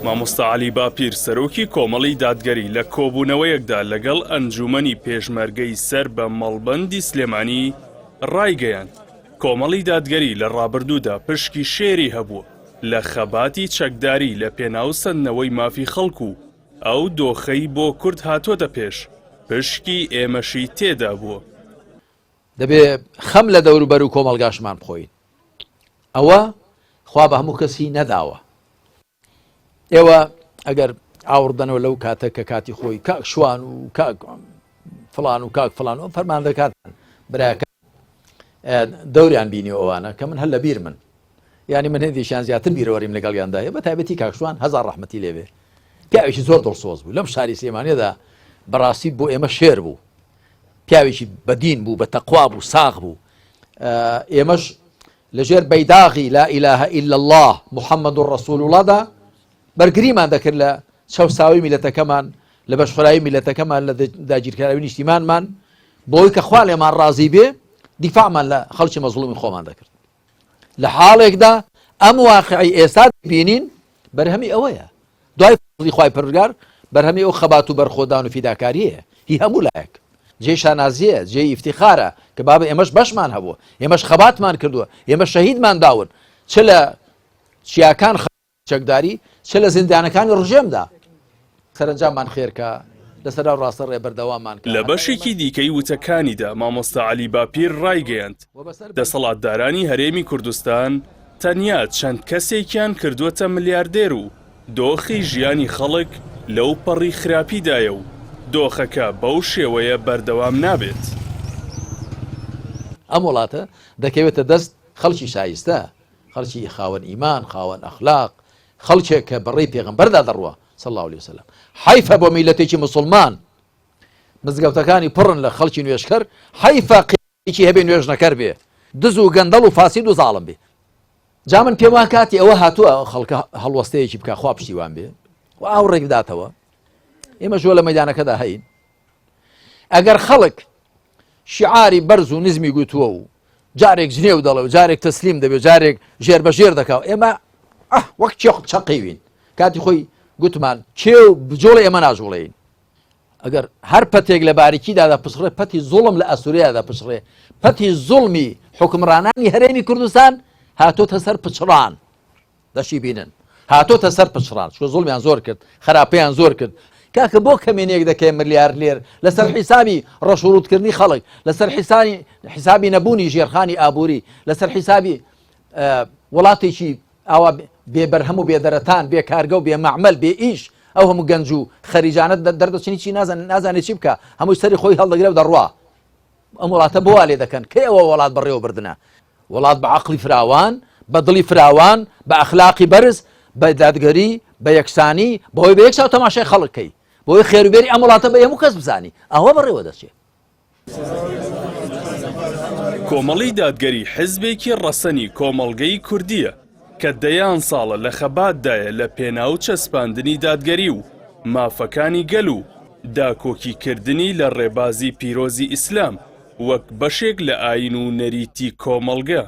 مامۆستا عەلی باپیر سەرۆکی کۆمەڵی دادگەری لە کۆبوونەوەیەکدا لەگەڵ ئەنجوومەنی پێشمەرگەی سەر بە مەڵبەندی سلێمانی ڕایگەیاند، کۆمەڵی دادگەری لە ڕابردوودا پشکی شێری هەبووە لە خەباتی چەکداری لە پێناو سەندنەوەی مافی خەڵک و ئەو دۆخەی بۆ کورد هاتۆتە پێش پشکی ئێمەشی تێدا بووە. دەبێ خەم لە دەوروبەر و کۆمەڵگاشمان بخۆین. ئەوە خوا بە هەموو کەسی نەداوە. ئێوە ئەگەر ئاوڕ دەنەوە لەو کاتە کە کاتی خۆی کاک شوان و کاک فلان و کاک فلان و فەرماندەکانتان براکە دەوریان بینی ئەوانە کە من هەر لە بیر من یعنی من هێندێکیان زیاتر بیرەوەریم لەگەڵیاندا هەیە بە تایبەتی کاک شوان هەزار ڕەحمەتی لێبێ پیاوێکی زۆر دڵسۆز بوو لەم شاری سلێمانیەدا بەڕاستی بۆ ئێمە شێر بوو پیاوێکی بەدین بوو بە تەقوا بوو ساغ بوو ئێمەش لەژێر بەیداغی لا الە الا اللە محمد رسول اللە دا بەرگریمان دەکرد لە چەوساوەی میلەتەکەمان لە بەشخوراوی میلەتەکەمان لە داگیرکراوی نیشتیمانمان بۆی کە خوا لێمان ڕازی بێ دیفاعمان لە خەڵکی مەزڵومی خۆمان دەکرد لە حاڵێکدا ئەم واقعی ئێستا بینین بەرهەمی ئەوەیە دوای فەزڵی خوای پەروەردگار بەرهەمی ئەو خەبات و بەرخۆدان و فیداکاریەیە هی هەموو لایەک. جێی شانازییە، جێی ئیفتیخارە کە بابە ئێمەش بەشمان هەبووە، ئێمەش خەباتمان کردووە، ئێمەش شەهیدمان داون، چ لە چیاکان خەباتی چەکداری، چ لە زیندانەکانی ڕژێمدا. سەرەنجاممان خێر کە لەسەر ئەو ڕاستە ڕێ بەردەواممان کە لە هەتا بەشێکی ئێمەش. دیکەی وتەکانیدا مامۆستا عەلی باپیر ڕایگەیاند، دەسەڵاتدارانی هەرێمی کوردستان تەنیا چەند کەسێکیان کردووەتە ملیاردێر و دۆخی ژیانی خەڵک لەو پەڕی خراپیدایە و دۆخەکە بەو شێوەیە بەردەوام نابێت. ئەم وڵاتە دەکەوێتە دەست خەڵکی شایستە، خەڵکی خاوەن ئیمان، خاوەن ئەخلاق، خەڵکێک کە بەڕێی پێغەمبەردا دەڕوا، صلی اللە علیە وسلم. حەیفە بۆ میللەتێکی موسڵمان مزگەوتەکانی پڕن لە خەڵکی نوێژکەر، حەیفە قیامەتێکی هەبێ نوێژنەکەر بێ، دز و گەندەڵ و فاسید و زاڵم بێ. جا من پێم وا کاتی ئەوە هاتووە خەڵکە هەڵوەستەیەکی بکا خوا پشتیوان بێ و ئاوڕێک بداتەوە ئێمە ژۆ لە مەدانەکەدا هەین ئەگەر خەڵک شعاری بەرز و نزمی گوتووە و جارێک جنێو دەڵێ و جارێک تەسلیم دەبێ جارێک ژێر بە ژێر دەکا ئێمە وەک چێ چەقیوین کاتی خۆی گوتمان کێ و بجۆڵی ئێمە ناجوڵێین ئەگەر هەر پەتێک لە باریکیدا دەپچڕێ، پەتی زوڵم لە ئەسوریا دەپچڕێ. پەتی زوڵمی حوکمڕانانی هەرێمی کوردستان هاتۆتە سەر پچڕان. دەشی بینن. هاتۆتە سەر پچڕان. چونکە زوڵمیان زۆر کرد، خراپەیان زۆر کرد. کاکە بۆ کەمینەیەک دەکەیە ملیارلێر لەسەر حیسابی ڕەشوڕووتکردنی خەڵک، لەسەر حیسانی حیسابی نەبوونی ژێرخانی ئابووری، لەسەر حیسابی وڵاتێکی ئاوا بێ بەرهەم و بێ دەرەتان، بێ کارگە و بێ مەعمەل، بێ ئیش، ئەو هەموو گەنج و خەریجانە دەردەچن هیچی نازانن، نازانێ چی بکا، هەمووی سەری خۆی هەڵدەگرێ و دەڕوا. ئەم وڵاتە بۆ وا لێ دەکەن؟ کەی ئەوە وڵات بەڕێوە بردنە؟ وڵات بە عەقڵی فراوان، بە دڵی فراوان، بە ئەخلاقی بەرز، بە دادگەری، بە یەکسانی، بەوەی بە یەک چاو تەماشای خەڵک کەی، بەوەی خێروبێری ئەم وڵاتە بە هەموو کەس بزانی، ئەوە بەڕێوە دەچێ. کۆمەڵی دادگەری حزبێکی ڕەسەنی کۆمەڵگەی کوردییە کە دەیان ساڵە لە خەباتدایە لە پێناو چەسپاندنی دادگەری و مافەکانی گەل و داکۆکیکردنی لە ڕێبازی پیرۆزی ئیسلام وەک بەشێک لە ئایین و نەریتی کۆمەڵگە.